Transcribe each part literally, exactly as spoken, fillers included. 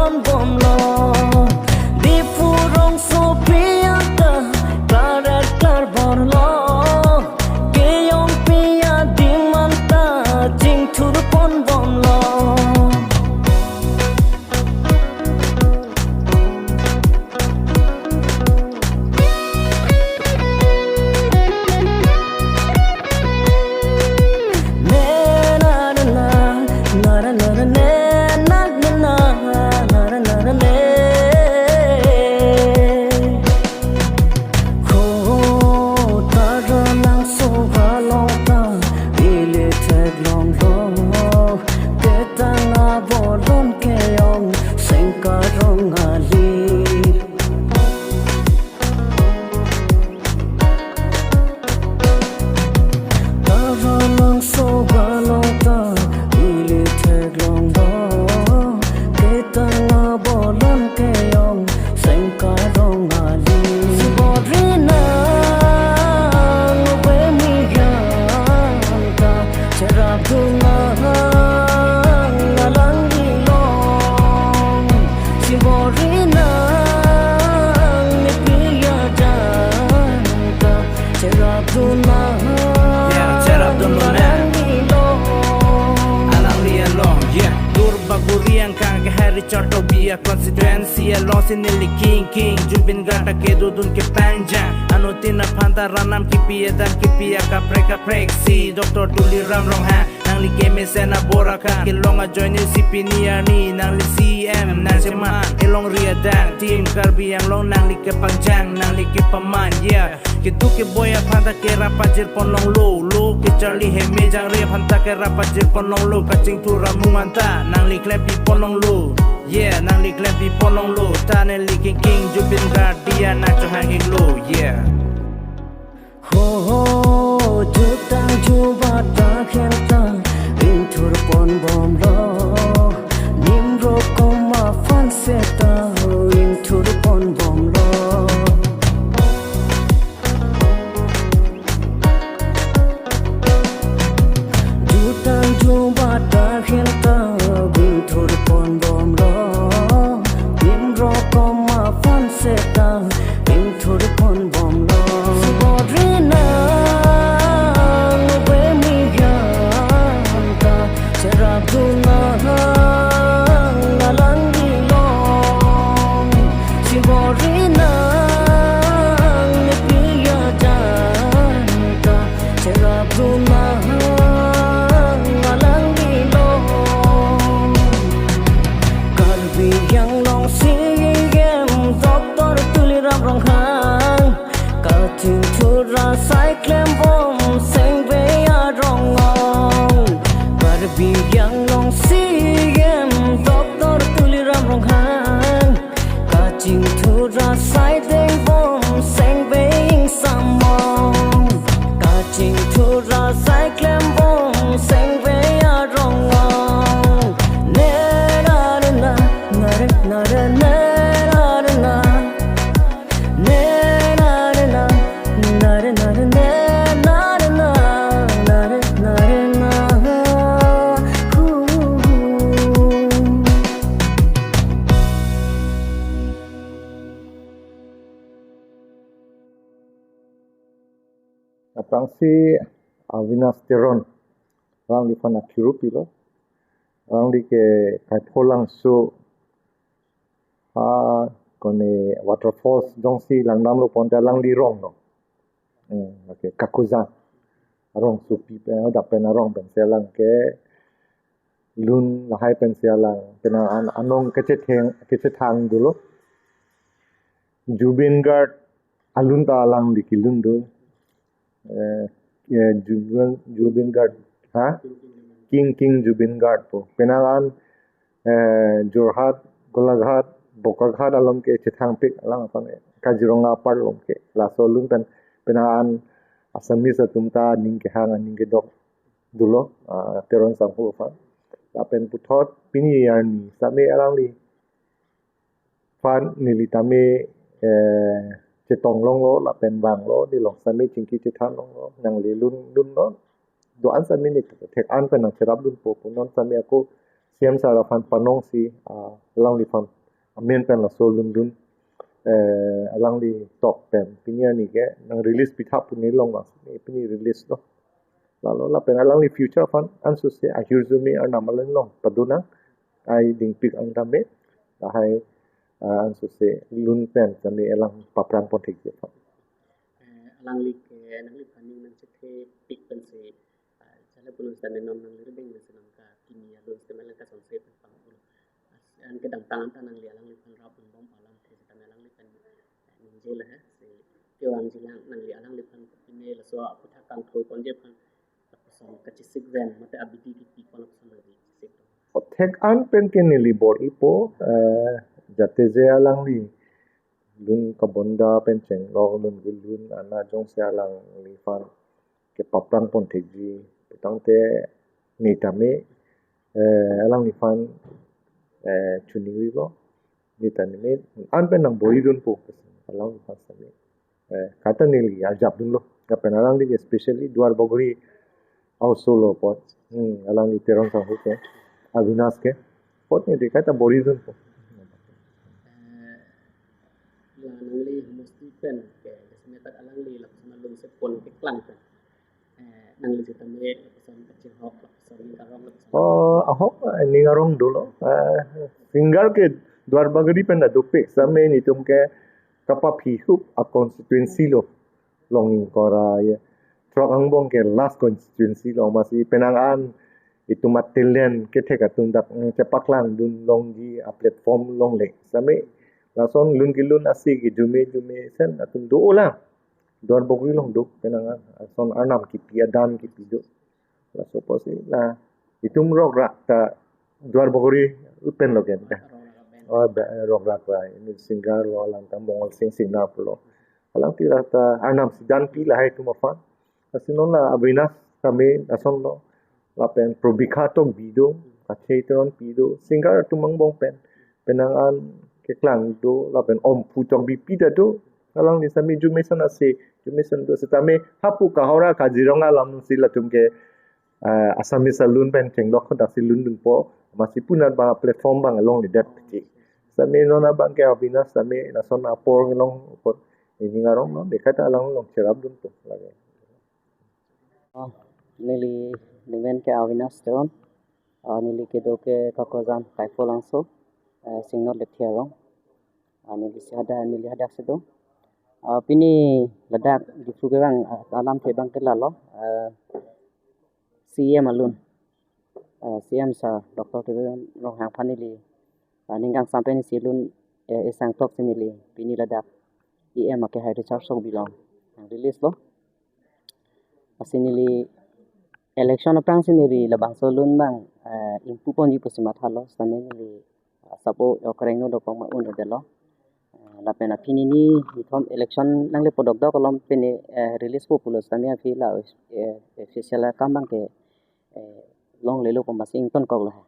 Bomlo, Diphu rongsopi anta, klaret klar bomlo, keyongpi adim anta, chingthurpon bomlo. Tara langso along ta ili theklonglo, ketang abolon keyong sengkarong ali. Sibori nang ove miyan ta cherapdun nang alanglilong. Sibori nang nepi ajan ta cherapdun nang. Yeah, cherapdun nang. Alanglilong. Alangli along, yeah. Durba Guriang kang ke Hari Chortobi a constituency alongsi neli King King Zubeen Garg ta kedodun kepangjang. Anuttin aphan ta ranam kipi adan kipi akaprek kaprek si Doctor Tuliram Ronghang. Nangli kemesen abor akam kelong ajoine si pini arni nangli C M nangcheman kelongri adang Team Karbi Anglong nangli kepangjang nangli kepaman, yeah. Keduk keboi aphan ta kerap pajirpon longlo, lo kecharli heme jangre aphan ta kerap pajirpon longlo, kachingthur amung anta nangli klempipon longlo, yeah, nangli klempipon longlo, ta neli King King Zubeen Garg dia nangchohang-iklo, yeah. Ho, ho, jutang jubat akhel ta ingthurpon bomlo. Nim rokom aphan seta ingthurpon bomlo. Jutang jubat akhel ta ingthurpon bomlo. Nim rokom aphan seta ingthurpon bomlo. Sibori nang ove miyan ta cherapdun nang alanglilong. Sibori nang nepi ajan ta cherapdun nang alanglilong. Karbi Anglong C E M Doctor Tuliram Ronghang kachingthur asai klembom sengve arong-ong. Karbi Anglong C E M Doctor Tuliram Ronghang kachingthur asai dengbom sengve ingsamong. Kachingthur asai klembom sengve arong-ong. Ne na re na, na re na re, ne na re na. Ne na re na, na re na re, ne na re na, na re na re na. Hu, hu, hu. Aphrangsi Avinash Teron, alangliphan akhiru pilo. Alangli ke Kaipholangso ha kone waterfalls jongsi langdamlo ponte alangli rong no. Hmm, okay, Kakujan. Arongsopi pen, dak pen arong pensi alang kelun lahai pensi alang penang an anong kechetheng, kechethang dolo. Zubeen Garg alun ta alangli kelun do. Eh, eh, Zubeen, Zubeen Garg, ha? King King Zubeen Garg pu. Penang an, eh, Jorhat, Golaghat, Bokaghat along ke chethangpik alang aphan, eh, Kaziranga apar along ke. Laso alun pen penang an Assamese atum ta aning kehang aning kedok dolo, ah, Teron sangho aphan. Lapen puthot pini arni same alangli phan neli tame, eh, chetong longlo, lapen vanglo, nelong same chingki chethan longlo, nanglelun lunlo. Do-an same ne thek an pen nangcherapdunpo pu non same ako C M sir aphan panongsi, ah, alangliphan amen pen laso lun dun, eh, alangli tok pen pini arni ke nang release pitha pu ne long mas, pini release lo. Lalo lapen alangli future aphan ansose ahirjume arnam along long padunang, ai dingpik ang tame, lahai, ah, ansose lun pen tame alang paphrang pon thekji aphan. Eh, alangli ke nangliphan ning nangchethe pik pensi, ah, jale pulo sitame non nangli ardeng nangsi nangka kimi alun sitame alang kasonse pen pang pulo. Anke kedamtang anta nangli alangliphan rap un bom alam the sitame alangliphan, eh, ningje lahai si kevangji lang, nangli alangliphan pine laso aputhak kangthu ponji aphan lapuson kachesik ven mate abidi kipi pon lapuson abidi chesik do. Othek an pen ke neli bor-ipo, eh, jate je alangli lun kabonda pen chenglok lun kelun ana jongsi alangliphan kepaphrang pon thekji putangte ne tame, eh, alangliphan, eh, chuning rilo, ne tame an pen nang bor-i dunpo alangliphan sitame. Eh, kaita neli arjap dunlo. Lapen alangli ke especially Duarbagori also lo apot. Hmm, alangli Teron sangho ke, Avinash ke. Apot neli kaita bor-i dunpo. Eh, la nangli homosti pen ke, jasemet alangli lapuson alun se pon keklang pen, eh, nangli sitame lapuson kachehok, lapuson ning arong, lapuson. Oh, ahok, eh, ning arong dolo. Eh, singer ke Duarbagori pen ta dopik. Sitame netum ke kapaphi hup a constituency lo. Long ingkoi ra, ya. Throk angbong ke last constituency lo, masi penang an itum a talent kethek atum dak, mm, chepaklang dun longji a platform longle. Sitame lason lun kelun asi ke jume jume sen atum do ola. Duarbagori along do penang an. Lason arnam kipi adan kipi do. Laso apotsi la itum rokrak ta Duarbagori pen lo ken ta. Oh, ba, rokrak ba, ini singer lo, alang ta Mongol Sing Singnar pulo. Alang tira ta arnam si danpi lahai atum aphan. Lasi non la Avinash tame lason lo. Lapen Probikha Tokbi do, Kache Teronpi do, singer atum angbong pen. Penang an keklang do, lapen Omphu Tokbipi ta do. Alangli sitame jume sen asi, jume sen do. Sitame hapu Kohora Kaziranga alam si latum ke, eh, Assamese alun pen chenglok kodak si lun dunpo, masi punat abang platform abang along lidet piti. Sitame non abang ke Avinash sitame lason apor along apot ning arong lo, de kaita alang along cherap dunpo lake. Ah, neli, neli men ke Avinash Teron. Ah, neli kedo ke Kakojan Kaipholangso, eh, Singnot Lepthi arong. Ah, neli si hadak, neli hadak si do. Ah, pini ladak Diphu kevang, ah, alamthe abang ke lalo, eh, C E M alun, eh, C E M sir Doctor Tuliram Ronghang aphan neli, ah, ning kangsam pen isi lun, eh, isang tok si neli pini ladak E M akehai Richard Sokbi along nang release lo. Lasi neli election aphrangsi neli labangso lun abang, eh, ingpu ponji pusi mathalo, sitame neli, eh, sabo okreng no dokok ma un delo. Eh, lapen aphi neli ithom election nangle podok dok along pini, eh, release po pulo sitame aphi la, eh, official akam abang ke, eh, longlelo pu masi ingtonkok lo ha.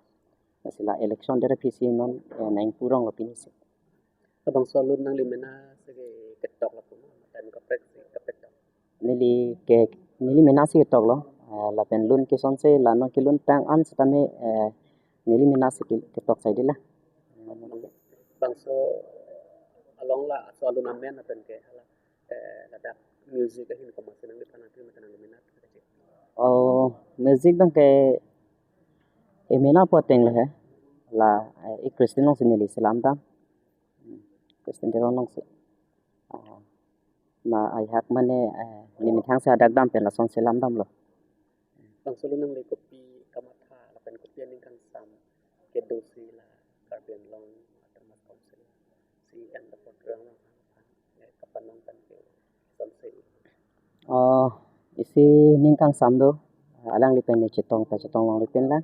Lasi la election det aphisi non, eh, nang ingpu rong lo pini si. Labangso alun nangli mena si ke ketok lapu ma, mate kaprek si kaprek tok? Neli ke, neli mena si ketok lo. Eh, lapen lun kesonse la non kelun tang an sitame, eh, neli mena si ke, ketok saide la. Bangso along la, laso alun amen lapen ke hala, eh, ladak music ahin komatsi nangliphan nangpi mate nangli mena? Oh, music abang ke emena pu ateng lo he. La, eh, i Christian along si neli selam dam. Hmm, Christian Teron along si. Ah, ma ai hak mane, eh, ne methang si hadak dam pen lason selam damlo. Bangso alun nangli kopi kamatha lapen kopi aning kangsam kedo si la Karbi Anglong Autonomous Council C E M Doctor Tuliram Ronghang aphan, eh, kapanong pen ke sonse? Oh, isi ning kangsam do, alangli pen ne chetong ta chetong longle pen lang.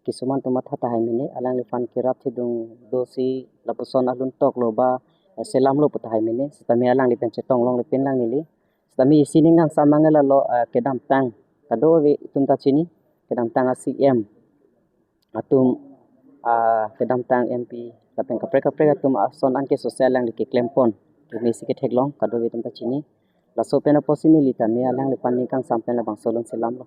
Kisuman atum matha tahai mene, alangliphan kerap thedung do si lapuson alun tok lo ba, eh, selam lo pu tahai mene, sitame alangli pen chetong longle pen lang neli. Sitame isi ning kangsam abang ke lalo, eh, kedamtang, kadokave atum ta chini, kedamtang a C E M atum, ah, kedamtang M P, lapen kaprek kaprek atum ason anke sose alangli keklem pon, keme si ketheklong, kadokave atum ta chini. Laso pen apotsi neli tame alangliphan ning kangsam pen labangso alun selam lo.